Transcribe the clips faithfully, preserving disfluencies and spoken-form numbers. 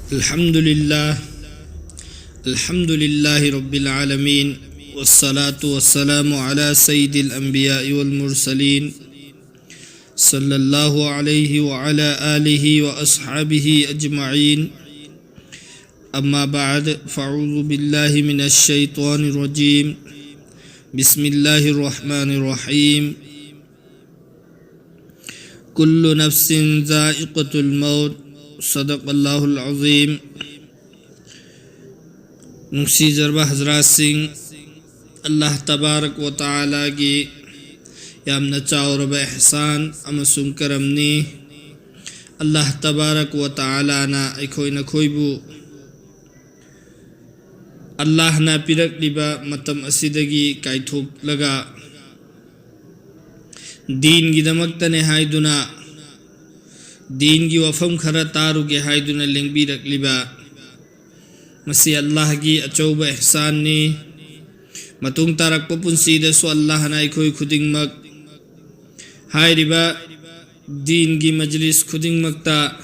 الحمد لله. الحمد لله رب العالمين. والصلاة والسلام على سيد الأنبياء والمرسلين، صلى الله عليه وعلى آله وأصحابه أجمعين. أما بعد، فأعوذ بالله من الشيطان الرجيم. بسم الله الرحمن الرحيم. كل نفس ذائقة الموت. صدق الله العظيم. ꯅꯨꯡꯁꯤꯖꯔꯕ ꯍꯖꯔꯥꯠꯁꯤꯡ, ꯑꯜꯂꯥꯍ ꯇꯕꯥꯔꯛ ꯋ ꯇꯥꯂꯥꯒꯤ ꯌꯥꯝꯅ ꯆꯥꯎꯔꯕ ꯏꯍꯁꯥꯟ ꯑꯃꯁꯨꯡ ꯀꯔꯝꯅꯤ꯫ ꯑꯜꯂꯥꯍ ꯇꯕꯥꯔꯛ ꯋ ꯇꯥꯂꯥꯅ ꯑꯩꯈꯣꯏ ꯅꯈꯣꯏꯕꯨ ꯑꯜꯂꯥꯍꯅ ꯄꯤꯔꯛꯂꯤꯕ ꯃꯇꯝ ꯑꯁꯤꯗꯒꯤ ꯀꯥꯏꯊꯣꯛꯂꯒ ꯗꯤꯟꯒꯤꯗꯃꯛꯇꯅꯦ ꯍꯥꯏꯗꯨꯅ, ꯗꯤꯟꯒꯤ ꯋꯥꯐꯝ ꯈꯔ ꯇꯥꯔꯨꯒꯦ ꯍꯥꯏꯗꯨꯅ ꯂꯦꯡꯕꯤꯔꯛꯂꯤꯕ, ꯃꯁꯤ ꯑꯜꯂꯥꯍꯒꯤ ꯑꯆꯧꯕ ꯏꯍꯁꯥꯟꯅꯤ꯫ ꯃꯇꯨꯡ ꯇꯥꯔꯛꯄ ꯄꯨꯟꯁꯤꯗꯁꯨ ꯑꯜꯂꯥꯍꯅ ꯑꯩꯈꯣꯏ ꯈꯨꯗꯤꯡꯃꯛ ꯍꯥꯏꯔꯤꯕ ꯗꯤꯟꯒꯤ ꯃꯖꯂꯤꯁ ꯈꯨꯗꯤꯡꯃꯛꯇ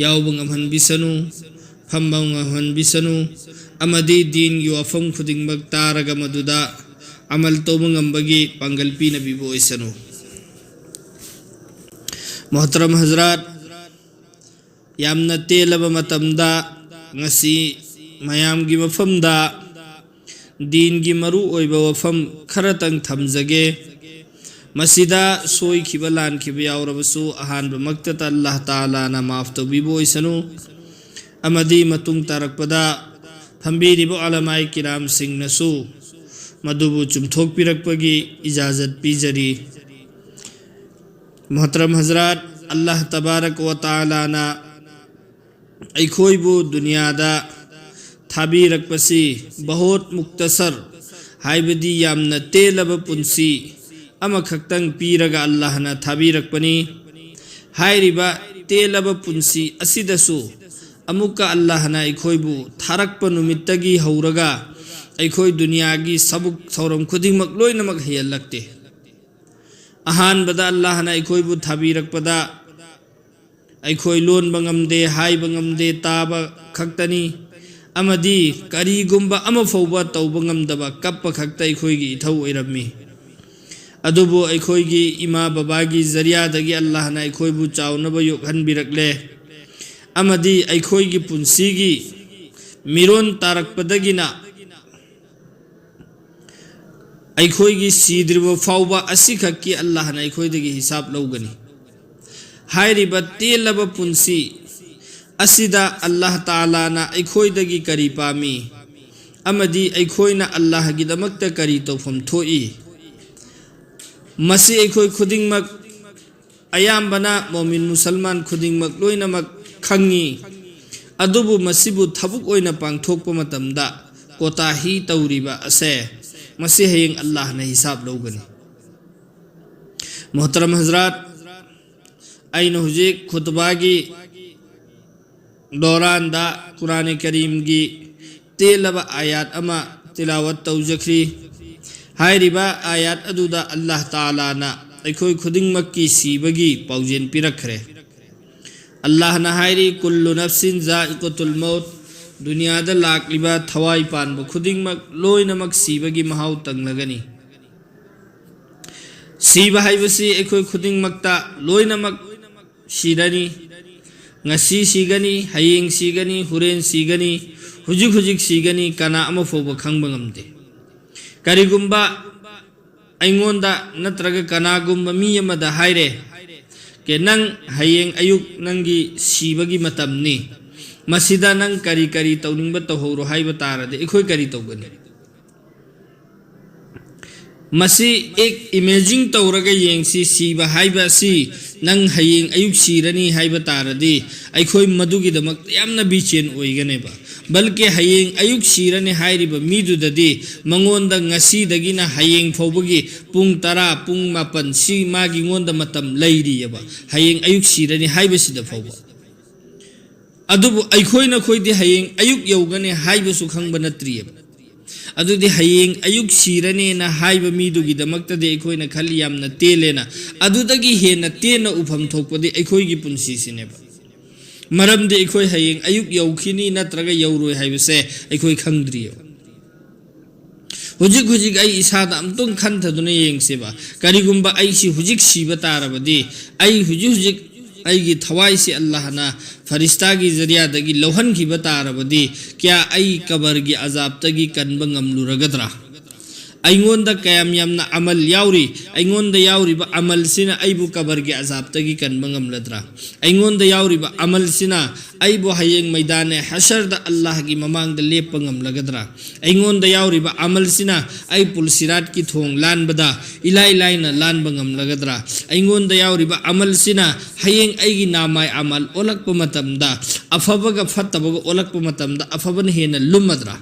ꯌꯥꯎꯕ ꯉꯝꯍꯟꯕꯤꯁꯅꯨ, ꯐꯝꯕ ꯉꯝꯍꯟꯕꯤꯁꯅꯨ, ꯑꯃꯗꯤ ꯗꯤꯟꯒꯤ ꯋꯥꯐꯝ ꯈꯨꯗꯤꯡꯃꯛ ꯇꯥꯔꯒ ꯃꯗꯨꯗ ꯑꯃꯜ ꯇꯧꯕ ꯉꯝꯕꯒꯤ ꯄꯥꯡꯒꯜ ꯄꯤꯅꯕꯤꯕ ꯑꯣꯏꯁꯅꯨ꯫ ꯃꯣꯍꯇꯔꯝ ꯍꯖꯔꯥꯠ, ꯌꯥꯝꯅ ꯇꯦꯜꯂꯕ ꯃꯇꯝꯗ ꯉꯁꯤ ꯃꯌꯥꯝꯒꯤ ꯃꯐꯝꯗ ꯗꯤꯟꯒꯤ ꯃꯔꯨ ꯑꯣꯏꯕ ꯋꯥꯐꯝ ꯈꯔꯇꯪ ꯊꯝꯖꯒꯦ꯫ ꯃꯁꯤꯗ ꯁꯣꯏꯈꯤꯕ ꯂꯥꯟꯈꯤꯕ ꯌꯥꯎꯔꯕꯁꯨ ꯑꯍꯥꯟꯕꯃꯛꯇꯗ ꯑꯜꯂꯥꯍ ꯇꯥꯂꯥꯅ ꯃꯥꯐ ꯇꯧꯕꯤꯕ ꯑꯣꯏꯁꯅꯨ, ꯑꯃꯗꯤ ꯃꯇꯨꯡ ꯇꯥꯔꯛꯄꯗ ꯐꯝꯕꯤꯔꯤꯕ ꯎꯂꯃꯥꯏ ꯀꯤꯔꯥꯝꯁꯤꯡꯅꯁꯨ ꯃꯗꯨꯕꯨ ꯆꯨꯝꯊꯣꯛꯄꯤꯔꯛꯄꯒꯤ ꯏꯖꯥꯖꯠ ꯄꯤꯖꯔꯤ꯫ ꯃꯣꯍꯇꯔꯝ ꯍꯖꯔꯥꯠ, ꯑꯜꯂꯥꯍ ꯇꯕꯥꯔꯛ ꯋ ꯇꯥꯂꯥꯅ ꯑꯩꯈꯣꯏꯕꯨ ꯗꯨꯅꯤꯌꯥꯗ ꯊꯥꯕꯤꯔꯛꯄꯁꯤ ꯕꯍꯣꯠ ꯃꯨꯛꯇꯁꯔ, ꯍꯥꯏꯕꯗꯤ ꯌꯥꯝꯅ ꯇꯦꯜꯂꯕ ꯄꯨꯟꯁꯤ ꯑꯃꯈꯛꯇꯪ ꯄꯤꯔꯒ ꯑꯜꯂꯥꯍꯅ ꯊꯥꯕꯤꯔꯛꯄꯅꯤ꯫ ꯍꯥꯏꯔꯤꯕ ꯇꯦꯜꯂꯕ ꯄꯨꯟꯁꯤ ꯑꯁꯤꯗꯁꯨ ꯑꯃꯨꯛꯀ ꯑꯜꯂꯥꯍꯅ ꯑꯩꯈꯣꯏꯕꯨ ꯊꯥꯔꯛꯄ ꯅꯨꯃꯤꯠꯇꯒꯤ ꯍꯧꯔꯒ ꯑꯩꯈꯣꯏ ꯗꯨꯅꯤꯌꯥꯒꯤ ꯁꯕꯨꯛ ꯊꯧꯔꯝ ꯈꯨꯗꯤꯡꯃꯛ ꯂꯣꯏꯅꯃꯛ ꯍꯩꯍꯜꯂꯛꯇꯦ꯫ ꯑꯍꯥꯟꯕꯗ ꯑꯜꯂꯥꯍꯅ ꯑꯩꯈꯣꯏꯕꯨ ꯊꯥꯕꯤꯔꯛꯄꯗ ꯑꯩꯈꯣꯏ ꯂꯣꯟꯕ ꯉꯝꯗꯦ, ꯍꯥꯏꯕ ꯉꯝꯗꯦ, ꯇꯥꯕ ꯈꯛꯇꯅꯤ, ꯑꯃꯗꯤ ꯀꯔꯤꯒꯨꯝꯕ ꯑꯃ ꯐꯥꯎꯕ ꯇꯧꯕ ꯉꯝꯗꯕ, ꯀꯞꯄ ꯈꯛꯇ ꯑꯩꯈꯣꯏꯒꯤ ꯏꯊꯧ ꯑꯣꯏꯔꯝꯃꯤ꯫ ꯑꯗꯨꯕꯨ ꯑꯩꯈꯣꯏꯒꯤ ꯏꯃꯥ ꯕꯕꯥꯒꯤ ꯖꯔꯤꯌꯥꯗꯒꯤ ꯑꯜꯂꯥꯍꯅ ꯑꯩꯈꯣꯏꯕꯨ ꯆꯥꯎꯅꯕ ꯌꯣꯛꯍꯟꯕꯤꯔꯛꯂꯦ, ꯑꯃꯗꯤ ꯑꯩꯈꯣꯏꯒꯤ ꯄꯨꯟꯁꯤꯒꯤ ꯃꯤꯔꯣꯟ ꯇꯥꯔꯛꯄꯗꯒꯤꯅ ꯑꯩꯈꯣꯏꯒꯤ ꯁꯤꯗ꯭ꯔꯤꯕ ꯐꯥꯎꯕ ꯑꯁꯤꯈꯛꯀꯤ ꯑꯜꯂꯥꯍꯅ ꯑꯩꯈꯣꯏꯗꯒꯤ ꯍꯤꯁꯥꯕ ꯂꯧꯒꯅꯤ꯫ ꯍꯥꯏꯔꯤꯕ ꯇꯦꯜꯂꯕ ꯄꯨꯟꯁꯤ ꯑꯁꯤꯗ ꯑꯜꯂꯥꯍ ꯇꯥꯂꯥꯅ ꯑꯩꯈꯣꯏꯗꯒꯤ ꯀꯔꯤ ꯄꯥꯝꯃꯤ, ꯑꯃꯗꯤ ꯑꯩꯈꯣꯏꯅ ꯑꯜꯂꯥꯍꯒꯤꯗꯃꯛꯇ ꯀꯔꯤ ꯇꯧꯐꯝ ꯊꯣꯛꯏ? ꯃꯁꯤ ꯑꯩꯈꯣꯏ ꯈꯨꯗꯤꯡꯃꯛ, ꯑꯌꯥꯝꯕꯅ ꯃꯣꯃꯤꯟ ꯃꯨꯁꯜꯃꯥꯟ ꯈꯨꯗꯤꯡꯃꯛ ꯂꯣꯏꯅꯃꯛ ꯈꯪꯉꯤ꯫ ꯑꯗꯨꯕꯨ ꯃꯁꯤꯕꯨ ꯊꯕꯛ ꯑꯣꯏꯅ ꯄꯥꯡꯊꯣꯛꯄ ꯃꯇꯝꯗ ꯀꯣꯇꯥꯍꯤ ꯇꯧꯔꯤꯕ ꯑꯁꯦ, ꯃꯁꯤ ꯍꯌꯦꯡ ꯑꯜꯂꯥꯍꯅ ꯍꯤꯁꯥꯕ ꯂꯧꯒꯅꯤ꯫ ꯃꯣꯍꯇꯔꯝ ꯍꯖꯔꯥꯠ, ꯑꯩꯅ ꯍꯧꯖꯤꯛ ꯈꯨꯇꯕꯥꯒꯤ ꯗꯣꯔꯥꯟꯗ ꯀꯨꯔꯥꯅꯦ ꯀꯔꯤꯝꯒꯤ ꯇꯦꯜꯂꯕ ꯑꯥꯌꯥꯠ ꯑꯃ ꯇꯤꯂꯥꯋꯠ ꯇꯧꯖꯈ꯭ꯔꯤ꯫ ꯍꯥꯏꯔꯤꯕ ꯑꯥꯌꯥꯠ ꯑꯗꯨꯗ ꯑꯜꯂꯥꯍ ꯇꯥꯂꯥꯅ ꯑꯩꯈꯣꯏ ꯈꯨꯗꯤꯡꯃꯛꯀꯤ ꯁꯤꯕꯒꯤ ꯄꯥꯎꯖꯦꯜ ꯄꯤꯔꯛꯈ꯭ꯔꯦ꯫ ꯑꯜꯂꯥꯍꯅ ꯍꯥꯏꯔꯤ, "ꯀꯨꯜꯂꯨ ꯅꯐꯁꯤꯟ ꯖꯥꯏꯀꯨꯇꯨꯜ ꯃꯧꯠ", ꯗꯨꯅꯤꯌꯥꯗ ꯂꯥꯛꯂꯤꯕ ꯊꯋꯥꯏ ꯄꯥꯟꯕ ꯈꯨꯗꯤꯡꯃꯛ ꯂꯣꯏꯅꯃꯛ ꯁꯤꯕꯒꯤ ꯃꯍꯥꯎ ꯇꯪꯂꯒꯅꯤ꯫ ꯁꯤꯕ ꯍꯥꯏꯕꯁꯤ ꯑꯩꯈꯣꯏ ꯈꯨꯗꯤꯡꯃꯛꯇ ꯂꯣꯏꯅꯃꯛ ꯁꯤꯔꯅꯤ꯫ ꯉꯁꯤ ꯁꯤꯒꯅꯤ, ꯍꯌꯦꯡ ꯁꯤꯒꯅꯤ, ꯍꯣꯔꯦꯟ ꯁꯤꯒꯅꯤ, ꯍꯧꯖꯤꯛ ꯍꯧꯖꯤꯛ ꯁꯤꯒꯅꯤ, ꯀꯅꯥ ꯑꯃ ꯐꯥꯎꯕ ꯈꯪꯕ ꯉꯝꯗꯦ꯫ ꯀꯔꯤꯒꯨꯝꯕ ꯑꯩꯉꯣꯟꯗ ꯅꯠꯇ꯭ꯔꯒ ꯀꯅꯥꯒꯨꯝꯕ ꯃꯤ ꯑꯃꯗ ꯍꯥꯏꯔꯦ, "ꯀꯦ, ꯅꯪ ꯍꯌꯦꯡ ꯑꯌꯨꯛ ꯅꯪꯒꯤ ꯁꯤꯕꯒꯤ ꯃꯇꯝꯅꯤ, ꯃꯁꯤꯗ ꯅꯪ ꯀꯔꯤ ꯀꯔꯤ ꯇꯧꯅꯤꯡꯕ ꯇꯧꯍꯧꯔꯣ" ꯍꯥꯏꯕ ꯇꯥꯔꯗꯤ ꯑꯩꯈꯣꯏ ꯀꯔꯤ ꯇꯧꯒꯅꯤ? ꯃꯁꯤ ꯑꯦꯛ ꯏꯃꯦꯖꯤꯟ ꯇꯧꯔꯒ ꯌꯦꯡꯁꯤ, ꯁꯤꯕ ꯍꯥꯏꯕ ꯑꯁꯤ ꯅꯪ ꯍꯌꯦꯡ ꯑꯌꯨꯛ ꯁꯤꯔꯅꯤ ꯍꯥꯏꯕ ꯇꯥꯔꯗꯤ ꯑꯩꯈꯣꯏ ꯃꯗꯨꯒꯤꯗꯃꯛꯇ ꯌꯥꯝꯅ ꯕꯤꯆꯦꯟ ꯑꯣꯏꯒꯅꯦꯕ꯫ ꯕꯜꯀꯤ ꯍꯌꯦꯡ ꯑꯌꯨꯛ ꯁꯤꯔꯅꯤ ꯍꯥꯏꯔꯤꯕ ꯃꯤꯗꯨꯗꯗꯤ ꯃꯉꯣꯟꯗ ꯉꯁꯤꯗꯒꯤꯅ ꯍꯌꯦꯡ ꯐꯥꯎꯕꯒꯤ ꯄꯨꯡ ꯇꯔꯥ, ꯄꯨꯡ ꯃꯥꯄꯟ ꯁꯤ ꯃꯥꯒꯤꯉꯣꯟꯗ ꯃꯇꯝ ꯂꯩꯔꯤꯑꯕ, ꯍꯌꯦꯡ ꯑꯌꯨꯛ ꯁꯤꯔꯅꯤ ꯍꯥꯏꯕꯁꯤꯗ ꯐꯥꯎꯕ꯫ ꯑꯗꯨꯕꯨ ꯑꯩꯈꯣꯏ ꯅꯈꯣꯏꯗꯤ ꯍꯌꯦꯡ ꯑꯌꯨꯛ ꯌꯧꯒꯅꯤ ꯍꯥꯏꯕꯁꯨ ꯈꯪꯕ ꯅꯠꯇ꯭ꯔꯤꯑꯕ꯫ ꯑꯗꯨꯗꯤ ꯍꯌꯦꯡ ꯑꯌꯨꯛ ꯁꯤꯔꯅꯦꯅ ꯍꯥꯏꯕ ꯃꯤꯗꯨꯒꯤꯗꯃꯛꯇꯗꯤ ꯑꯩꯈꯣꯏꯅ ꯈꯜꯂꯤ ꯌꯥꯝꯅ ꯇꯦꯜꯂꯦꯅ꯫ ꯑꯗꯨꯗꯒꯤ ꯍꯦꯟꯅ ꯇꯦꯟꯅ ꯎꯐꯝ ꯊꯣꯛꯄꯗꯤ ꯑꯩꯈꯣꯏꯒꯤ ꯄꯨꯟꯁꯤꯁꯤꯅꯦꯕ꯫ ꯃꯔꯝꯗꯤ ꯑꯩꯈꯣꯏ ꯍꯌꯦꯡ ꯑꯌꯨꯛ ꯌꯧꯈꯤꯅꯤ ꯅꯠꯇ꯭ꯔꯒ ꯌꯧꯔꯣꯏ ꯍꯥꯏꯕꯁꯦ ꯑꯩꯈꯣꯏ ꯈꯪꯗ꯭ꯔꯤꯑꯕ꯫ ꯍꯧꯖꯤꯛ ꯍꯧꯖꯤꯛ ꯑꯩ ꯏꯁꯥꯗ ꯑꯃꯨꯛꯇꯪ ꯈꯟꯊꯗꯨꯅ ꯌꯦꯡꯁꯦꯕ꯫ ꯀꯔꯤꯒꯨꯝꯕ ꯑꯩꯁꯤ ꯍꯧꯖꯤꯛ ꯁꯤꯕ ꯇꯥꯔꯕꯗꯤ, ꯑꯩ ꯍꯧꯖꯤꯛ ꯍꯧꯖꯤꯛ ꯑꯩꯒꯤ ꯊꯋꯥꯏꯁꯤ ꯑꯜꯂꯥꯍꯅ ꯐꯔꯤꯁꯇꯥꯒꯤ ꯖꯔꯤꯌꯥꯗꯒꯤ ꯂꯧꯍꯟꯈꯤꯕ ꯇꯥꯔꯕꯗꯤ, ꯀꯌꯥ ꯑꯩ ꯀꯕꯔꯒꯤ ꯑꯖꯥꯕꯇꯒꯤ ꯀꯟꯕ ꯉꯝꯂꯨꯔꯒꯗ꯭ꯔꯥ? ꯑꯩꯉꯣꯟꯗ ꯀꯌꯥꯝ ꯌꯥꯝꯅ ꯑꯃꯜ ꯌꯥꯎꯔꯤ? ꯑꯩꯉꯣꯟꯗ ꯌꯥꯎꯔꯤꯕ ꯑꯃꯜꯁꯤꯅ ꯑꯩꯕꯨ ꯀꯕꯔꯒꯤ ꯑꯖꯥꯕꯇꯒꯤ ꯀꯟꯕ ꯉꯝꯂꯗ꯭ꯔꯥ? ꯑꯩꯉꯣꯟꯗ ꯌꯥꯎꯔꯤꯕ ꯑꯃꯜꯁꯤꯅ ꯑꯩꯕꯨ ꯍꯌꯦꯡ ꯃꯩꯗꯥꯅꯦ ꯍꯁꯔꯗ ꯑꯜꯂꯥꯍꯒꯤ ꯃꯃꯥꯡꯗ ꯂꯦꯞꯄ ꯉꯝꯂꯒꯗ꯭ꯔꯥ? ꯑꯩꯉꯣꯟꯗ ꯌꯥꯎꯔꯤꯕ ꯑꯃꯜꯁꯤꯅ ꯑꯩ ꯄꯨꯜꯁꯤꯔꯥꯠꯀꯤ ꯊꯣꯡ ꯂꯥꯟꯕꯗ ꯏꯂꯥꯏ ꯂꯥꯏꯅ ꯂꯥꯟꯕ ꯉꯝꯂꯒꯗ꯭ꯔꯥ? ꯑꯩꯉꯣꯟꯗ ꯌꯥꯎꯔꯤꯕ ꯑꯃꯜꯁꯤꯅ ꯍꯌꯦꯡ ꯑꯩꯒꯤ ꯅꯥꯃꯥꯏ ꯑꯃꯜ ꯑꯣꯜꯂꯛꯄ ꯃꯇꯝꯗ, ꯑꯐꯕꯒ ꯐꯠꯇꯕꯒ ꯑꯣꯜꯂꯛꯄ ꯃꯇꯝꯗ, ꯑꯐꯕꯅ ꯍꯦꯟꯅ ꯂꯨꯝꯃꯗ꯭ꯔꯥ?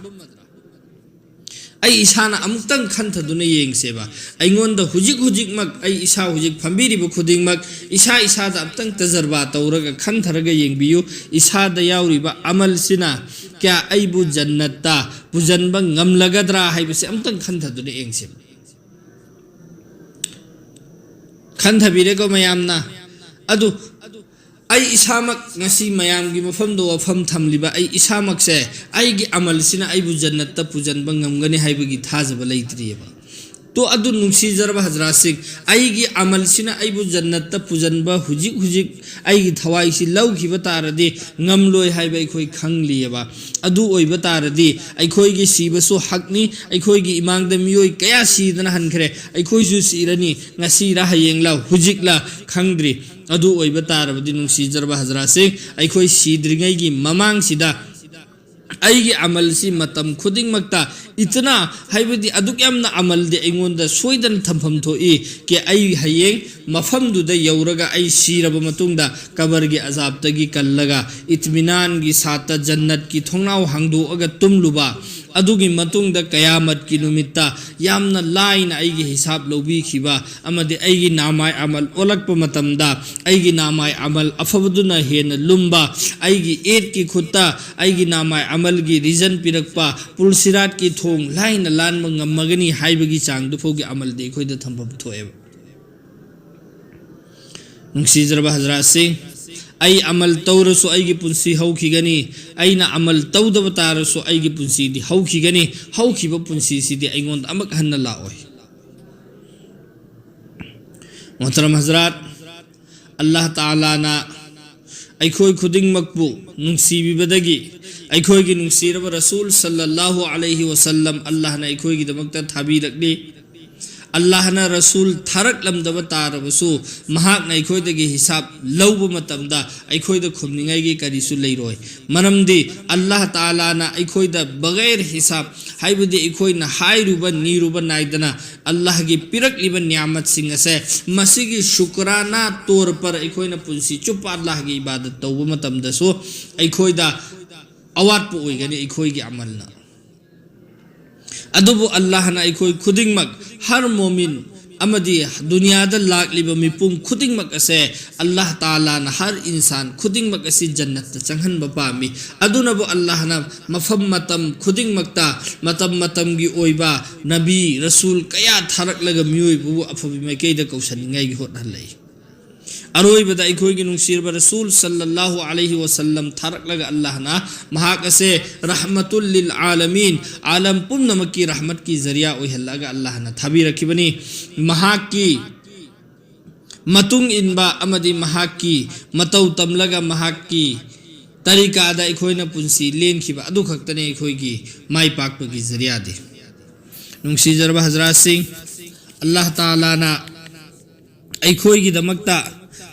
ꯑꯩ ꯏꯁꯥꯅ ꯑꯃꯨꯛꯇꯪ ꯈꯟꯊꯗꯨꯅ ꯌꯦꯡꯁꯦꯕ꯫ ꯑꯩꯉꯣꯟꯗ ꯍꯧꯖꯤꯛ ꯍꯧꯖꯤꯛꯃꯛ, ꯑꯩ ꯏꯁꯥ ꯍꯧꯖꯤꯛ ꯐꯝꯕꯤꯔꯤꯕ ꯈꯨꯗꯤꯡꯃꯛ, ꯏꯁꯥ ꯏꯁꯥꯗ ꯑꯃꯨꯛꯇꯪ ꯇꯖꯔꯕꯥ ꯇꯧꯔꯒ ꯈꯟꯊꯔꯒ ꯌꯦꯡꯕꯤꯌꯨ꯫ ꯏꯁꯥꯗ ꯌꯥꯎꯔꯤꯕ ꯑꯃꯜꯁꯤꯅ ꯀꯌꯥ ꯑꯩꯕꯨ ꯖꯟꯅꯠꯇ ꯄꯨꯖꯟꯕ ꯉꯝꯂꯒꯗ꯭ꯔꯥ ꯍꯥꯏꯕꯁꯦ ꯑꯃꯨꯛꯇꯪ ꯈꯟꯊꯗꯨꯅ ꯌꯦꯡꯁꯦꯕ꯫ ꯈꯟꯊꯕꯤꯔꯦꯀꯣ ꯃꯌꯥꯝꯅ? ꯑꯗꯨ ꯑꯩ ꯏꯁꯥꯃꯛ ꯉꯁꯤ ꯃꯌꯥꯝꯒꯤ ꯃꯐꯝꯗ ꯋꯥꯐꯝ ꯊꯝꯂꯤꯕ ꯑꯩ ꯏꯁꯥꯃꯛꯁꯦ, ꯑꯩꯒꯤ ꯑꯃꯜꯁꯤꯅ ꯑꯩꯕꯨ ꯖꯟꯅꯠꯇ ꯄꯨꯖꯟꯕ ꯉꯝꯒꯅꯤ ꯍꯥꯏꯕꯒꯤ ꯊꯥꯖꯕ ꯂꯩꯇ꯭ꯔꯤꯑꯕ꯫ ꯇꯣ, ꯑꯗꯨ ꯅꯨꯡꯁꯤꯖꯔꯕ ꯍꯖꯔꯥꯠꯁꯤꯡ, ꯑꯩꯒꯤ ꯑꯃꯜꯁꯤꯅ ꯑꯩꯕꯨ ꯖꯟꯅꯠꯇ ꯄꯨꯖꯟꯕ ꯍꯧꯖꯤꯛ ꯍꯧꯖꯤꯛ ꯑꯩꯒꯤ ꯊꯋꯥꯏꯁꯤ ꯂꯧꯈꯤꯕ ꯇꯥꯔꯗꯤ ꯉꯝꯂꯣꯏ ꯍꯥꯏꯕ ꯑꯩꯈꯣꯏ ꯈꯪꯂꯤꯑꯕ꯫ ꯑꯗꯨ ꯑꯣꯏꯕ ꯇꯥꯔꯗꯤ ꯑꯩꯈꯣꯏꯒꯤ ꯁꯤꯕꯁꯨ ꯍꯛꯅꯤ꯫ ꯑꯩꯈꯣꯏꯒꯤ ꯏꯃꯥꯡꯗ ꯃꯤꯑꯣꯏ ꯀꯌꯥ ꯁꯤꯗꯅ ꯍꯟꯈ꯭ꯔꯦ꯫ ꯑꯩꯈꯣꯏꯁꯨ ꯁꯤꯔꯅꯤ, ꯉꯁꯤꯔ ꯍꯌꯦꯡꯂ ꯍꯧꯖꯤꯛꯂ ꯈꯪꯗ꯭ꯔꯤ꯫ ꯑꯗꯨ ꯑꯣꯏꯕ ꯇꯥꯔꯕꯗꯤ ꯅꯨꯡꯁꯤꯖꯔꯕ ꯍꯖꯔꯥꯠꯁꯤꯡ, ꯑꯩꯈꯣꯏ ꯁꯤꯗ꯭ꯔꯤꯉꯩꯒꯤ ꯃꯃꯥꯡꯁꯤꯗ ꯑꯩꯒꯤ ꯑꯃꯜꯁꯤ ꯃꯇꯝ ꯈꯨꯗꯤꯡꯃꯛꯇ ꯏꯇꯅꯥ, ꯍꯥꯏꯕꯗꯤ ꯑꯗꯨꯛ ꯌꯥꯝꯅ ꯑꯃꯜꯗꯤ ꯑꯩꯉꯣꯟꯗ ꯁꯣꯏꯗꯅ ꯊꯝꯐꯝ ꯊꯣꯛꯏ꯫ ꯀꯦ ꯑꯩ ꯍꯌꯦꯡ ꯃꯐꯝꯗꯨꯗ ꯌꯧꯔꯒ ꯑꯩ ꯁꯤꯔꯕ ꯃꯇꯨꯡꯗ ꯀꯕꯔꯒꯤ ꯑꯖꯥꯕꯇꯒꯤ ꯀꯜꯂꯒ ꯏꯠꯃꯤꯅꯥꯟꯒꯤ ꯁꯥꯠꯇ ꯖꯟꯅꯠꯀꯤ ꯊꯣꯡꯅꯥꯎ ꯍꯥꯡꯗꯣꯛꯑꯒ ꯇꯨꯝꯂꯨꯕ, ꯑꯗꯨꯒꯤ ꯃꯇꯨꯡꯗ ꯀꯌꯥꯃꯠꯀꯤ ꯅꯨꯃꯤꯠꯇ ꯌꯥꯝꯅ ꯂꯥꯏꯅ ꯑꯩꯒꯤ ꯍꯤꯁꯥꯕ ꯂꯧꯕꯤꯈꯤꯕ ꯑꯃꯗꯤ ꯑꯩꯒꯤ ꯅꯥꯃꯥꯏ ꯑꯃꯜ ꯑꯣꯜꯂꯛꯄ ꯃꯇꯝꯗ ꯑꯩꯒꯤ ꯅꯥꯃꯥꯏ ꯑꯃꯜ ꯑꯐꯕꯗꯨꯅ ꯍꯦꯟꯅ ꯂꯨꯝꯕ, ꯑꯩꯒꯤ ꯑꯦꯠꯀꯤ ꯈꯨꯠꯇ ꯑꯩꯒꯤ ꯅꯥꯃꯥꯏ ꯑꯃꯜꯒꯤ ꯔꯤꯖꯟ ꯄꯤꯔꯛꯄ, ꯄꯨꯜꯁꯤꯔꯥꯠꯀꯤ ꯊꯣꯡ ꯂꯥꯏꯅ ꯂꯥꯟꯕ ꯉꯝꯃꯒꯅꯤ ꯍꯥꯏꯕꯒꯤ ꯆꯥꯡꯗꯨ ꯐꯥꯎꯒꯤ ꯑꯃꯜꯗꯤ ꯑꯩꯈꯣꯏꯗ ꯊꯝꯐꯝ ꯊꯣꯛꯑꯦꯕ꯫ ꯅꯨꯡꯁꯤꯖꯔꯕ ꯍꯖꯔꯥꯠꯁꯤꯡ, ꯑꯩ ꯑꯃꯜ ꯇꯧꯔꯁꯨ ꯑꯩꯒꯤ ꯄꯨꯟꯁꯤ ꯍꯧꯈꯤꯒꯅꯤ, ꯑꯩꯅ ꯑꯃꯜ ꯇꯧꯗꯕ ꯇꯥꯔꯁꯨ ꯑꯩꯒꯤ ꯄꯨꯟꯁꯤꯗꯤ ꯍꯧꯈꯤꯒꯅꯤ꯫ ꯍꯧꯈꯤꯕ ꯄꯨꯟꯁꯤꯁꯤꯗꯤ ꯑꯩꯉꯣꯟꯗ ꯑꯃꯨꯛ ꯍꯟꯅ ꯂꯥꯛꯑꯣꯏ꯫ ꯃꯣꯍꯇꯔꯝ ꯍꯖꯔꯥꯠ, ꯑꯜꯂꯥꯍ ꯇꯥꯂꯥꯅ ꯑꯩꯈꯣꯏ ꯈꯨꯗꯤꯡꯃꯛꯄꯨ ꯅꯨꯡꯁꯤꯕꯤꯕꯗꯒꯤ ꯑꯩꯈꯣꯏꯒꯤ ꯅꯨꯡꯁꯤꯔꯕ ꯔꯁꯨꯜ ꯁꯜꯂꯜꯂꯥꯍꯨ ꯑꯂꯩꯍꯤ ꯋꯁꯜꯂꯝ ꯑꯜꯂꯥꯍꯅ ꯑꯩꯈꯣꯏꯒꯤꯗꯃꯛꯇ ꯊꯥꯕꯤꯔꯛꯂꯤ꯫ ꯑꯜꯂꯥꯍꯅ ꯔꯁꯨꯜ ꯊꯥꯔꯛꯂꯝꯗꯕ ꯇꯥꯔꯕꯁꯨ, ꯃꯍꯥꯛꯅ ꯑꯩꯈꯣꯏꯗꯒꯤ ꯍꯤꯁꯥꯕ ꯂꯧꯕ ꯃꯇꯝꯗ ꯑꯩꯈꯣꯏꯗ ꯈꯨꯝꯅꯤꯡꯉꯥꯏꯒꯤ ꯀꯔꯤꯁꯨ ꯂꯩꯔꯣꯏ꯫ ꯃꯔꯝꯗꯤ ꯑꯜꯂꯥꯍ ꯇꯥꯂꯥꯅ ꯑꯩꯈꯣꯏꯗ ꯕꯒꯩꯔ ꯍꯤꯁꯥꯕ, ꯍꯥꯏꯕꯗꯤ ꯑꯩꯈꯣꯏꯅ ꯍꯥꯏꯔꯨꯕ ꯅꯤꯔꯨꯕ ꯅꯥꯏꯗꯅ ꯑꯜꯂꯥꯍꯒꯤ ꯄꯤꯔꯛꯂꯤꯕ ꯅꯤꯌꯥꯃꯠꯁꯤꯡ ꯑꯁꯦ, ꯃꯁꯤꯒꯤ ꯁꯨꯀ꯭ꯔꯥꯅꯥ ꯇꯣꯔ ꯄꯔ ꯑꯩꯈꯣꯏꯅ ꯄꯨꯟꯁꯤ ꯆꯨꯞꯄ ꯑꯜꯂꯥꯍꯒꯤ ꯏꯕꯥꯗꯠ ꯇꯧꯕ ꯃꯇꯝꯗꯁꯨ ꯑꯩꯈꯣꯏꯗ ꯑꯋꯥꯠꯄ ꯑꯣꯏꯒꯅꯤ ꯑꯩꯈꯣꯏꯒꯤ ꯑꯃꯜꯅ꯫ ꯑꯗꯨꯕꯨ ꯑꯜꯂꯥꯍꯅ ꯑꯩꯈꯣꯏ ꯈꯨꯗꯤꯡꯃꯛ, ꯍꯔ ꯃꯣꯃꯤꯟ ꯑꯃꯗꯤ ꯗꯨꯅꯤꯌꯥꯗ ꯂꯥꯛꯂꯤꯕ ꯃꯤꯄꯨꯝ ꯈꯨꯗꯤꯡꯃꯛ ꯑꯁꯦ ꯑꯜꯂꯥꯍ ꯇꯥꯂꯥꯅ ꯍꯔ ꯏꯟꯁꯥꯟ ꯈꯨꯗꯤꯡꯃꯛ ꯑꯁꯤ ꯖꯟꯅꯠꯇ ꯆꯪꯍꯟꯕ ꯄꯥꯝꯃꯤ꯫ ꯑꯗꯨꯅꯕꯨ ꯑꯜꯂꯥꯍꯅ ꯃꯐꯝ ꯃꯇꯝ ꯈꯨꯗꯤꯡꯃꯛꯇ ꯃꯇꯝ ꯃꯇꯝꯒꯤ ꯑꯣꯏꯕ ꯅꯕꯤ, ꯔꯁꯨꯜ ꯀꯌꯥ ꯊꯥꯔꯛꯂꯒ ꯃꯤꯑꯣꯏꯕꯕꯨ ꯑꯐꯕ ꯃꯥꯏꯀꯩꯗ ꯀꯧꯁꯟꯅꯤꯡꯉꯥꯏꯒꯤ ꯍꯣꯠꯅꯍꯜꯂꯛꯏ꯫ ꯑꯔꯣꯏꯕꯗ ꯑꯩꯈꯣꯏꯒꯤ ꯅꯨꯡꯁꯤꯔꯕ ꯔꯁꯨꯜ ꯁꯜꯂꯜꯂꯥꯍꯨ ꯑꯂꯩꯍꯤ ꯋꯁꯜꯂꯝ ꯊꯥꯔꯛꯂꯒ ꯑꯜꯂꯥꯍꯅ ꯃꯍꯥꯛ ꯑꯁꯦ ꯔꯍꯃꯇꯨꯜ ꯂꯤꯜ ꯑꯥꯂꯃꯤꯟ, ꯑꯥꯂꯝ ꯄꯨꯝꯅꯃꯛꯀꯤ ꯔꯍꯃꯠꯀꯤ ꯖꯔꯤꯌꯥ ꯑꯣꯏꯍꯜꯂꯒ ꯑꯜꯂꯥꯍꯅ ꯊꯥꯕꯤꯔꯛꯈꯤꯕꯅꯤ꯫ ꯃꯍꯥꯛꯀꯤ ꯃꯇꯨꯡ ꯏꯟꯕ ꯑꯃꯗꯤ ꯃꯍꯥꯛꯀꯤ ꯃꯇꯧ ꯇꯝꯂꯒ ꯃꯍꯥꯛꯀꯤ ꯇꯔꯤꯀꯥꯗ ꯑꯩꯈꯣꯏꯅ ꯄꯨꯟꯁꯤ ꯂꯦꯟꯈꯤꯕ ꯑꯗꯨ ꯈꯛꯇꯅꯤ ꯑꯩꯈꯣꯏꯒꯤ ꯃꯥꯏ ꯄꯥꯛꯄꯒꯤ ꯖꯔꯤꯌꯥꯗꯤ꯫ ꯅꯨꯡꯁꯤꯖꯔꯕ ꯍꯖꯔꯥꯠꯁꯤꯡ, ꯑꯜꯂꯥꯍ ꯇꯥꯂꯥꯅ ꯑꯩꯈꯣꯏꯒꯤꯗꯃꯛꯇ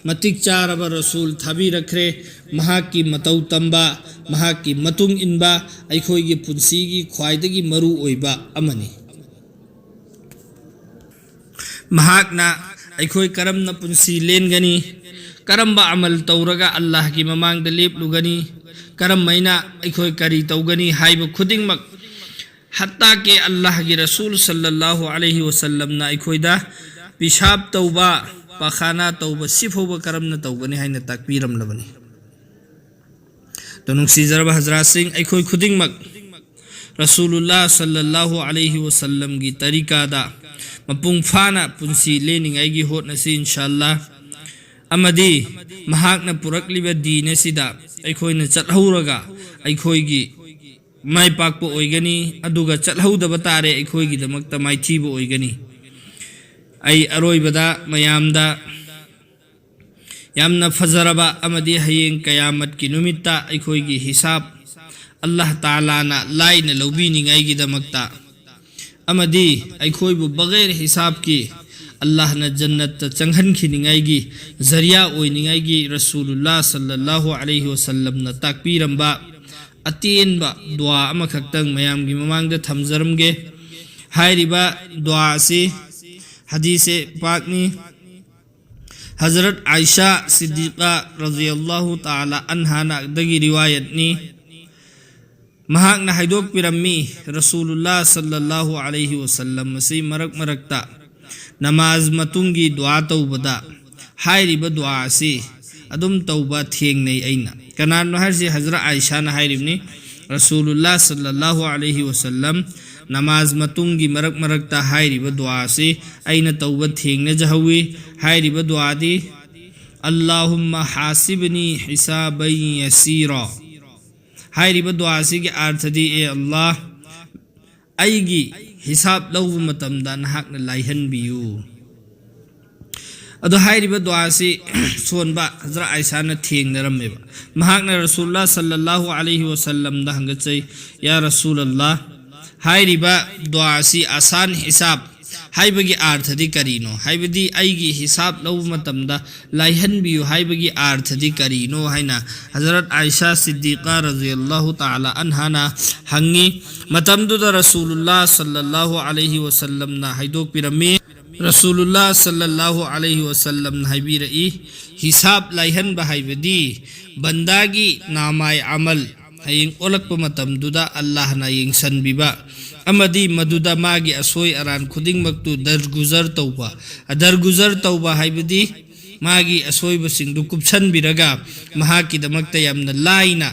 ꯃꯇꯤꯛ ꯆꯥꯔꯕ ꯔꯁꯨꯜ ꯊꯥꯕꯤꯔꯛꯈ꯭ꯔꯦ꯫ ꯃꯍꯥꯛꯀꯤ ꯃꯇꯧ ꯇꯝꯕ, ꯃꯍꯥꯛꯀꯤ ꯃꯇꯨꯡ ꯏꯟꯕ ꯑꯩꯈꯣꯏꯒꯤ ꯄꯨꯟꯁꯤꯒꯤ ꯈ꯭ꯋꯥꯏꯗꯒꯤ ꯃꯔꯨ ꯑꯣꯏꯕ ꯑꯃꯅꯤ꯫ ꯃꯍꯥꯛꯅ ꯑꯩꯈꯣꯏ ꯀꯔꯝꯅ ꯄꯨꯟꯁꯤ ꯂꯦꯟꯒꯅꯤ, ꯀꯔꯝꯕ ꯑꯃꯜ ꯇꯧꯔꯒ ꯑꯜꯂꯥꯍꯒꯤ ꯃꯃꯥꯡꯗ ꯂꯦꯞꯂꯨꯒꯅꯤ, ꯀꯔꯝꯍꯥꯏꯅ ꯑꯩꯈꯣꯏ ꯀꯔꯤ ꯇꯧꯒꯅꯤ ꯍꯥꯏꯕ ꯈꯨꯗꯤꯡꯃꯛ ꯍꯠꯇꯥ ꯀꯦ ꯑꯜꯂꯥꯍꯒꯤ ꯔꯁꯨꯜ ꯁꯜꯂꯜꯂꯥꯍꯨ ꯑꯂꯩꯍꯤ ꯋꯁꯜꯂꯝꯅ ꯑꯩꯈꯣꯏꯗ ꯄꯤꯁꯥꯞ ꯇꯧꯕ, ꯄꯈꯥꯅꯥ ꯇꯧꯕ ꯁꯤꯐꯥꯎꯕ ꯀꯔꯝꯅ ꯇꯧꯒꯅꯤ ꯍꯥꯏꯅ ꯇꯥꯛꯄꯤꯔꯝꯂꯕꯅꯤ꯫ ꯑꯗꯣ ꯅꯨꯡꯁꯤꯖꯔꯕ ꯍꯖꯔꯥꯠꯁꯤꯡ, ꯑꯩꯈꯣꯏ ꯈꯨꯗꯤꯡꯃꯛ ꯔꯁꯨꯂꯨꯜꯂꯥ ꯁꯜꯂꯜꯂꯥꯍꯨ ꯑꯂꯩꯍꯤ ꯋꯁꯜꯂꯝꯒꯤ ꯇꯔꯤꯀꯥꯗ ꯃꯄꯨꯡ ꯐꯥꯅ ꯄꯨꯟꯁꯤ ꯂꯦꯟꯅꯤꯡꯉꯥꯏꯒꯤ ꯍꯣꯠꯅꯁꯤ ꯏꯟꯁꯥ ꯑꯜꯂꯥ꯫ ꯑꯃꯗꯤ ꯃꯍꯥꯛꯅ ꯄꯨꯔꯛꯂꯤꯕ ꯗꯤꯟ ꯑꯁꯤꯗ ꯑꯩꯈꯣꯏꯅ ꯆꯠꯍꯧꯔꯒ ꯑꯩꯈꯣꯏꯒꯤ ꯃꯥꯏ ꯄꯥꯛꯄ ꯑꯣꯏꯒꯅꯤ, ꯑꯗꯨꯒ ꯆꯠꯍꯧꯗꯕ ꯇꯥꯔꯦ ꯑꯩꯈꯣꯏꯒꯤꯗꯃꯛꯇ ꯃꯥꯏꯊꯤꯕ ꯑꯣꯏꯒꯅꯤ꯫ ꯑꯩ ꯑꯔꯣꯏꯕꯗ ꯃꯌꯥꯝꯗ ꯌꯥꯝꯅ ꯐꯖꯔꯕ ꯑꯃꯗꯤ ꯍꯌꯦꯡ ꯀꯌꯥꯃꯠꯀꯤ ꯅꯨꯃꯤꯠꯇ ꯑꯩꯈꯣꯏꯒꯤ ꯍꯤꯁꯥꯕ ꯑꯜꯂꯥꯍ ꯇꯥꯂꯥꯅ ꯂꯥꯏꯅ ꯂꯧꯕꯤꯅꯤꯡꯉꯥꯏꯒꯤꯗꯃꯛꯇ ꯑꯃꯗꯤ ꯑꯩꯈꯣꯏꯕꯨ ꯕꯒꯩꯔ ꯍꯤꯁꯥꯕꯀꯤ ꯑꯜꯂꯥꯍꯅ ꯖꯟꯅꯠꯇ ꯆꯪꯍꯟꯈꯤꯅꯤꯡꯉꯥꯏꯒꯤ ꯖꯔꯤꯌꯥ ꯑꯣꯏꯅꯤꯡꯉꯥꯏꯒꯤ ꯔꯁꯨꯂꯨꯜꯂꯥ ꯁꯜꯂꯜꯂꯥꯍꯨ ꯑꯂꯩꯍꯤ ꯋꯁꯜꯂꯝꯅ ꯇꯥꯛꯄꯤꯔꯝꯕ ꯑꯇꯦꯟꯕ ꯗꯨꯋꯥ ꯑꯃꯈꯛꯇꯪ ꯃꯌꯥꯝꯒꯤ ꯃꯃꯥꯡꯗ ꯊꯝꯖꯔꯝꯒꯦ꯫ ꯍꯥꯏꯔꯤꯕ ꯗꯨꯋꯥ ꯑꯁꯤ ꯍꯗꯤꯁꯦ ꯄꯥꯛꯅꯤ꯫ ꯍꯖꯔꯠ ꯑꯥꯏꯁꯥ ꯁꯤꯗꯤꯀꯥ ꯔꯖꯤꯌꯜꯂꯥꯍꯨ ꯇꯥꯂꯥ ꯑꯟꯍꯥꯅꯗꯒꯤ ꯔꯤꯋꯥꯌꯠꯅꯤ꯫ ꯃꯍꯥꯛꯅ ꯍꯥꯏꯗꯣꯛꯄꯤꯔꯝꯃꯤ, ꯔꯁꯨꯂꯨꯜꯂꯥ ꯁꯜꯂꯜꯂꯥꯍꯨ ꯑꯂꯩꯍꯤ ꯋꯁꯜꯂꯝ ꯑꯁꯤ ꯃꯔꯛ ꯃꯔꯛꯇ ꯅꯃꯥꯖ ꯃꯇꯨꯡꯒꯤ ꯗꯨꯋꯥ ꯇꯧꯕꯗ ꯍꯥꯏꯔꯤꯕ ꯗꯨꯋꯥ ꯑꯁꯤ ꯑꯗꯨꯝ ꯇꯧꯕ ꯊꯦꯡꯅꯩ ꯑꯩꯅ꯫ ꯀꯅꯥꯅꯣ ꯍꯥꯏꯔꯤꯁꯤ? ꯍꯖꯔꯠ ꯑꯥꯏꯁꯥꯅ ꯍꯥꯏꯔꯤꯕꯅꯤ, ꯔꯁꯨꯂꯨꯜꯂꯥ ꯁꯜꯂꯜꯂꯥꯍꯨ ꯑꯂꯩꯍꯤ ꯋꯁꯜꯂꯝ ꯅꯃꯥꯖ ꯃꯇꯨꯡꯒꯤ ꯃꯔꯛ ꯃꯔꯛꯇ ꯍꯥꯏꯔꯤꯕ ꯗꯨꯋꯥ ꯑꯁꯤ ꯑꯩꯅ ꯇꯧꯕ ꯊꯦꯡꯅꯖꯍꯧꯋꯤ꯫ ꯍꯥꯏꯔꯤꯕ ꯗꯨꯋꯥꯗꯤ, "ꯑꯜꯂꯥꯍꯨꯝꯃ ꯍꯥꯁꯤꯕꯅꯤ ꯍꯤꯁꯥꯕꯩ ꯌꯁꯤꯔꯣ"꯫ ꯍꯥꯏꯔꯤꯕ ꯗꯨꯋꯥ ꯑꯁꯤꯒꯤ ꯑꯥꯔꯊꯗꯤ, "ꯑꯦ ꯑꯜꯂꯥꯍ, ꯑꯩꯒꯤ ꯍꯤꯁꯥꯕ ꯂꯧꯕ ꯃꯇꯝꯗ ꯅꯍꯥꯛꯅ ꯂꯥꯏꯍꯟꯕꯤꯌꯨ"꯫ ꯑꯗꯣ ꯍꯥꯏꯔꯤꯕ ꯗꯨꯋꯥ ꯑꯁꯤ ꯁꯣꯟꯕ ꯍꯖꯔꯠ ꯑꯥꯏꯁꯥꯅ ꯊꯦꯡꯅꯔꯝꯃꯦꯕ꯫ ꯃꯍꯥꯛꯅ ꯔꯁꯨꯜꯂꯥ ꯁꯜꯂꯜꯂꯥꯍꯨ ꯑꯂꯩꯍꯤ ꯋꯁꯜꯂꯝꯗ ꯍꯪꯒꯠꯆꯩ, "ꯌꯥ ꯔꯁꯨꯂꯜꯂꯥ, ꯍꯥꯏꯔꯤꯕ ꯗꯨꯋꯥ ꯑꯁꯤ ꯑꯁꯥꯟ ꯍꯤꯁꯥꯕ ꯍꯥꯏꯕꯒꯤ ꯑꯥꯔꯊꯗꯤ ꯀꯔꯤꯅꯣ? ꯍꯥꯏꯕꯗꯤ ꯑꯩꯒꯤ ꯍꯤꯁꯥꯕ ꯂꯧꯕ ꯃꯇꯝꯗ ꯂꯥꯏꯍꯟꯕꯤꯌꯨ ꯍꯥꯏꯕꯒꯤ ꯑꯥꯔꯊꯗꯤ ꯀꯔꯤꯅꯣ?" ꯍꯥꯏꯅ ꯍꯖꯔꯠ ꯑꯥꯏꯁꯥ ꯁꯤꯗꯤꯀꯥ ꯔꯖꯤꯌꯜꯂꯥꯍꯨ ꯇꯥꯂꯥ ꯑꯟꯍꯥꯅ ꯍꯪꯉꯤ꯫ ꯃꯇꯝꯗꯨꯗ ꯔꯁꯨꯂꯨꯜꯂꯥ ꯁꯜꯂꯜꯂꯥꯍꯨ ꯑꯂꯩꯍꯤ ꯋꯁꯜꯂꯝꯅ ꯍꯥꯏꯗꯣꯛꯄꯤꯔꯝꯃꯤ꯫ ꯔꯁꯨꯂꯨꯜꯂꯥ ꯁꯜꯂꯜꯂꯥꯍꯨ ꯑꯂꯩꯍꯤ ꯋꯁꯜꯂꯝꯅ ꯍꯥꯏꯕꯤꯔꯛꯏ, ꯍꯤꯁꯥꯕ ꯂꯥꯏꯍꯟꯕ ꯍꯥꯏꯕꯗꯤ ꯕꯟꯗꯥꯒꯤ ꯅꯥꯃꯥꯏ ꯑꯃꯜ ꯍꯌꯦꯡ ꯑꯣꯜꯂꯛꯄ ꯃꯇꯝꯗꯨꯗ ꯑꯜꯂꯥꯍꯅ ꯌꯦꯡꯁꯤꯟꯕꯤꯕ ꯑꯃꯗꯤ ꯃꯗꯨꯗ ꯃꯥꯒꯤ ꯑꯁꯣꯏ ꯑꯔꯥꯟ ꯈꯨꯗꯤꯡꯃꯛꯇꯨ ꯗꯔꯒꯨꯖꯔ ꯇꯧꯕ꯫ ꯗꯔꯒꯨꯖꯔ ꯇꯧꯕ ꯍꯥꯏꯕꯗꯤ ꯃꯥꯒꯤ ꯑꯁꯣꯏꯕꯁꯤꯡꯗꯨ ꯀꯨꯞꯁꯟꯕꯤꯔꯒ ꯃꯍꯥꯛꯀꯤꯗꯃꯛꯇ ꯌꯥꯝꯅ ꯂꯥꯏꯅ,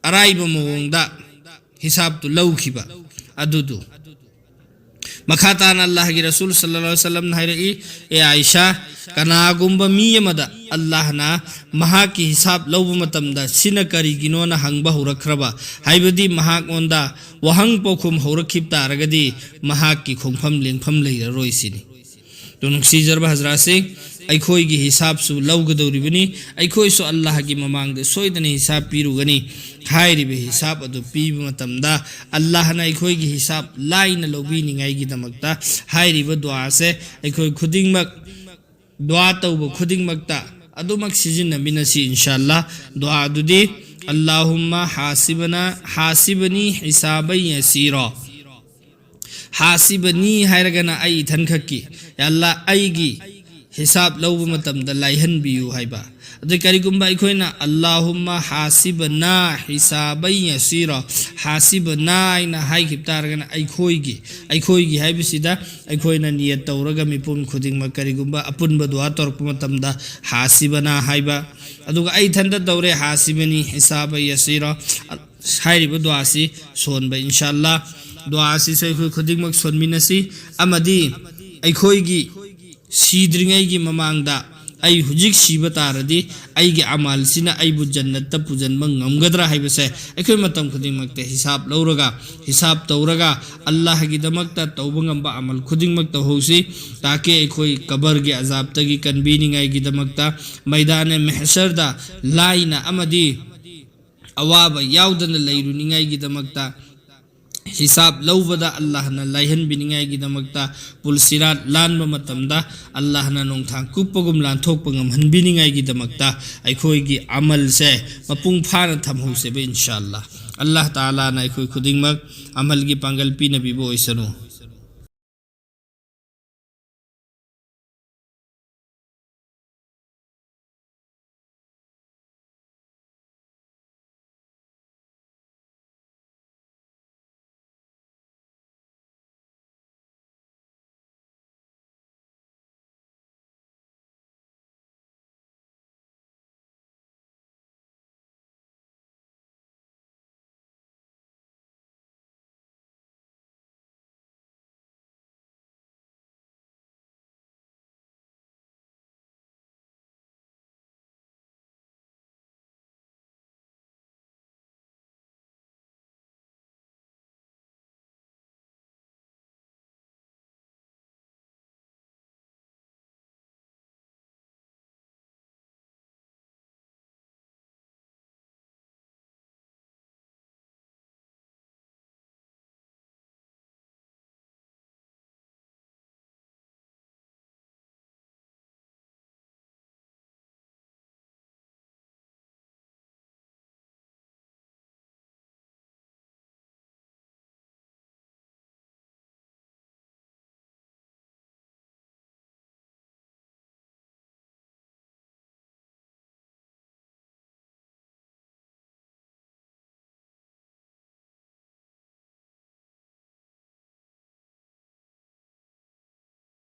ꯑꯔꯥꯏꯕ ꯃꯑꯣꯡꯗ ꯍꯤꯁꯥꯕꯇꯨ ꯂꯧꯈꯤꯕ ꯑꯗꯨꯗꯨ꯫ ꯃꯈꯥ ꯇꯥꯅ ꯑꯜꯂꯥꯍꯒꯤ ꯔꯁꯨꯜ ꯁꯜꯂꯜꯂꯥꯍꯨ ꯑꯂꯩꯍꯤ ꯋꯁꯜꯂꯝꯅ ꯍꯥꯏꯔꯛꯏ, "ꯑꯦ ꯑꯥꯏꯁꯥ, ꯀꯅꯥꯒꯨꯝꯕ ꯃꯤ ꯑꯃꯗ ꯑꯜꯂꯥꯍꯅ ꯃꯍꯥꯛꯀꯤ ꯍꯤꯁꯥꯕ ꯂꯧꯕ ꯃꯇꯝꯗ ꯁꯤꯅ ꯀꯔꯤꯒꯤꯅꯣꯅ ꯍꯪꯕ ꯍꯧꯔꯛꯈ꯭ꯔꯕ, ꯍꯥꯏꯕꯗꯤ ꯃꯍꯥꯛꯉꯣꯟꯗ ꯋꯥꯍꯪ ꯄꯥꯎꯈꯨꯝ ꯍꯧꯔꯛꯈꯤꯕ ꯇꯥꯔꯒꯗꯤ ꯃꯍꯥꯛꯀꯤ ꯈꯣꯡꯐꯝ ꯂꯦꯡꯐꯝ ꯂꯩꯔꯔꯣꯏ" ꯁꯤꯅꯤ꯫ ꯑꯗꯨ ꯅꯨꯡꯁꯤꯖꯔꯕ ꯍꯖꯔꯥꯠꯁꯤꯡ, ꯑꯩꯈꯣꯏꯒꯤ ꯍꯤꯁꯥꯕꯁꯨ ꯂꯧꯒꯗꯧꯔꯤꯕꯅꯤ꯫ ꯑꯩꯈꯣꯏꯁꯨ ꯑꯜꯂꯥꯍꯒꯤ ꯃꯃꯥꯡꯗ ꯁꯣꯏꯗꯅ ꯍꯤꯁꯥꯕ ꯄꯤꯔꯨꯒꯅꯤ꯫ ꯍꯥꯏꯔꯤꯕ ꯍꯤꯁꯥꯕ ꯑꯗꯨ ꯄꯤꯕ ꯃꯇꯝꯗ ꯑꯜꯂꯥꯍꯅ ꯑꯩꯈꯣꯏꯒꯤ ꯍꯤꯁꯥꯕ ꯂꯥꯏꯅ ꯂꯧꯕꯤꯅꯤꯡꯉꯥꯏꯒꯤꯗꯃꯛꯇ ꯍꯥꯏꯔꯤꯕ ꯗꯨꯋꯥꯁꯦ ꯑꯩꯈꯣꯏ ꯈꯨꯗꯤꯡꯃꯛ, ꯗꯨꯋꯥ ꯇꯧꯕ ꯈꯨꯗꯤꯡꯃꯛꯇ ꯑꯗꯨꯃꯛ ꯁꯤꯖꯤꯟꯅꯃꯤꯟꯅꯁꯤ ꯏꯟꯁꯥ ꯑꯜꯂꯥꯍ꯫ ꯗꯨꯋꯥ ꯑꯗꯨꯗꯤ, "ꯑꯜꯂꯥꯍꯨꯝꯃ ꯍꯥꯁꯤꯕꯅ, ꯍꯥꯁꯤꯕꯅꯤ ꯍꯤꯁꯥꯕꯟ ꯌꯁꯤꯔꯣ"꯫ ꯍꯥꯁꯤꯕꯅꯤ ꯍꯥꯏꯔꯒꯅ ꯑꯩ ꯏꯊꯟꯈꯛꯀꯤ, "ꯌꯥ ꯑꯜꯂꯥꯍ, ꯑꯩꯒꯤ ꯍꯤꯁꯥꯕ ꯂꯧꯕ ꯃꯇꯝꯗ ꯂꯥꯏꯍꯟꯕꯤꯌꯨ" ꯍꯥꯏꯕ꯫ ꯑꯗꯩ ꯀꯔꯤꯒꯨꯝꯕ ꯑꯩꯈꯣꯏꯅ "ꯑꯜꯂꯥꯍꯨꯝꯃ ꯍꯥꯁꯤꯕꯅꯥ ꯍꯤꯁꯥꯕꯟ ꯌꯁꯤꯔꯣ", "ꯍꯥꯁꯤꯕꯅꯥ" ꯍꯥꯏꯅ ꯍꯥꯏꯈꯤꯕ ꯇꯥꯔꯒꯅ ꯑꯩꯈꯣꯏꯒꯤ, ꯑꯩꯈꯣꯏꯒꯤ ꯍꯥꯏꯕꯁꯤꯗ ꯑꯩꯈꯣꯏꯅ ꯅꯤꯌꯠ ꯇꯧꯔꯒ ꯃꯤꯄꯨꯝ ꯈꯨꯗꯤꯡꯃꯛ ꯀꯔꯤꯒꯨꯝꯕ ꯑꯄꯨꯟꯕ ꯗꯨꯋꯥ ꯇꯧꯔꯛꯄ ꯃꯇꯝꯗ "ꯍꯥꯁꯤꯕꯅꯥ" ꯍꯥꯏꯕ꯫ ꯑꯗꯨꯒ ꯑꯩ ꯏꯊꯟꯇ ꯇꯧꯔꯦ, "ꯍꯥꯁꯤꯕꯅꯤ ꯍꯤꯁꯥꯕꯟ ꯌꯁꯤꯔꯣ" ꯍꯥꯏꯔꯤꯕ ꯗꯨꯋꯥꯁꯤ ꯁꯣꯟꯕ ꯏꯟꯁꯥ ꯑꯜꯂꯥꯍ꯫ ꯗꯨꯋꯥ ꯑꯁꯤꯁꯨ ꯑꯩꯈꯣꯏ ꯈꯨꯗꯤꯡꯃꯛ ꯁꯣꯟꯃꯤꯟꯅꯁꯤ ꯑꯃꯗꯤ ꯑꯩꯈꯣꯏꯒꯤ ꯁꯤꯗ꯭ꯔꯤꯉꯩꯒꯤ ꯃꯃꯥꯡꯗ ꯑꯩ ꯍꯧꯖꯤꯛ ꯁꯤꯕ ꯇꯥꯔꯗꯤ ꯑꯩꯒꯤ ꯑꯃꯥꯜꯁꯤꯅ ꯑꯩꯕꯨ ꯖꯟꯅꯠꯇ ꯄꯨꯁꯤꯟꯕ ꯉꯝꯒꯗ꯭ꯔꯥ ꯍꯥꯏꯕꯁꯦ ꯑꯩꯈꯣꯏ ꯃꯇꯝ ꯈꯨꯗꯤꯡꯃꯛꯇ ꯍꯤꯁꯥꯕ ꯂꯧꯔꯒ, ꯍꯤꯁꯥꯕ ꯇꯧꯔꯒ, ꯑꯜꯂꯥꯍꯒꯤꯗꯃꯛꯇ ꯇꯧꯕ ꯉꯝꯕ ꯑꯃꯜ ꯈꯨꯗꯤꯡꯃꯛ ꯇꯧꯍꯧꯁꯤ, ꯇꯥꯀꯤ ꯑꯩꯈꯣꯏ ꯀꯕꯔꯒꯤ ꯑꯖꯥꯕꯇꯒꯤ ꯀꯟꯕꯤꯅꯤꯡꯉꯥꯏꯒꯤꯗꯃꯛꯇ, ꯃꯩꯗꯥꯅꯦ ꯃꯍꯁꯔꯗ ꯂꯥꯏꯅ ꯑꯃꯗꯤ ꯑꯋꯥꯕ ꯌꯥꯎꯗꯅ ꯂꯩꯔꯨꯅꯤꯡꯉꯥꯏꯒꯤꯗꯃꯛꯇ, ꯍꯤꯁꯥꯕ ꯂꯧꯕꯗ ꯑꯜꯂꯥꯍꯅ ꯂꯥꯏꯍꯟꯕꯤꯅꯤꯡꯉꯥꯏꯒꯤꯗꯃꯛꯇ, ꯄꯨꯜꯁꯤꯔꯥꯠ ꯂꯥꯟꯕ ꯃꯇꯝꯗ ꯑꯜꯂꯥꯍꯅ ꯅꯣꯡꯊꯥꯡ ꯀꯨꯞꯄꯒꯨꯝ ꯂꯥꯟꯊꯣꯛꯄ ꯉꯝꯍꯟꯕꯤꯅꯤꯡꯉꯥꯏꯒꯤꯗꯃꯛꯇ ꯑꯩꯈꯣꯏꯒꯤ ꯑꯃꯜꯁꯦ ꯃꯄꯨꯡ ꯐꯥꯅ ꯊꯝꯍꯧꯁꯦꯕ ꯏꯟꯁꯥ ꯑꯜꯂꯥꯍ꯫ ꯑꯜꯂꯥꯍ ꯇꯥꯂꯥꯅ ꯑꯩꯈꯣꯏ ꯈꯨꯗꯤꯡꯃꯛ ꯑꯃꯜꯒꯤ ꯄꯥꯡꯒꯜ ꯄꯤꯅꯕꯤꯕ ꯑꯣꯏꯁꯅꯨ꯫